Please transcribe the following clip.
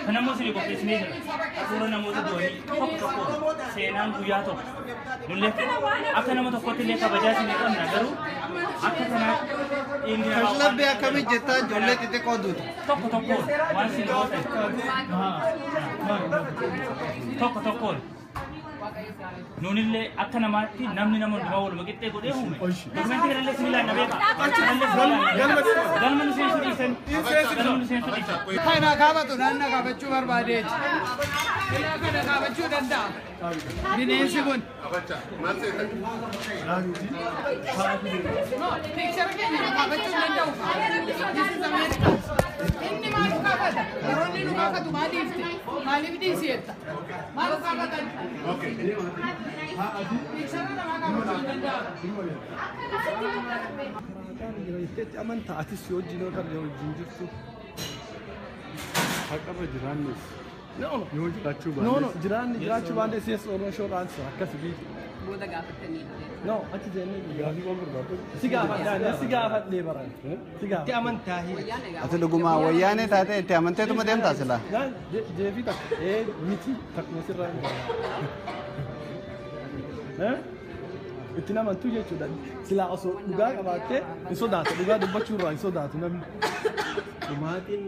Kan ammoo isinii qopheessinee jira. Suura namoota du'anii tokko tokko seenaan guyyaa tokko. Nullee akka nama tokkotti illee kabajaa isinii qabna, garuu akka kanaatti dhiigni namaa Kashlabbee akkamii jettaa ijoollee xixiqqoo duutu. Tokko tokkoon waan isin gootan tokko tokkoon nunillee akka namaatti namni nama hundumaa waluma qixxee godhee uume. Dokumentii kanallee isin ilaalla beeka. Kanallee isin ilaalla. Galma nu seensuu dhiisan. Galma nu seensuu dhiisan. Kana kaafatu naanna kaafachuu barbaadeeti. Ilaa kana kaafachuu danda'a. Bineensi kun. No, picture keenya kaafachuu hin danda'u. This is America. Inni maal kaafata? Yeroo inni nu kaafatu maaliifti? Maaliif dhiisi jetta? Maal kaafatan? Picture namaa kaafachuu hin danda'u. Jetti amantaa atis si wajjin yoo kan wajjin jirtu. Haqarra jiraannis No, no. yoo jiraachuu No, no, baannes jiraanni jiraachuu baannes, yes or no, short answer akkas biiti. Booda gaafattanii. No, achi jennee gaafii waan barbaadu. Si gaafadhe, si gaafadhee baran. Si gaafadhe. Amantaa. Wayyaane gaafa. Ati dhugumaa wayyaanee taate itti amanteetuma deemtaa silaa. Naan deebii takka ee miti takkuma sirraa hin barbaadu. Itti namantuu jechuudha. Silaa osoo dhugaa qabaattee hin sodaatu, dhugaa dubbachuu irraa hin sodaatu namni. Dhumaatiin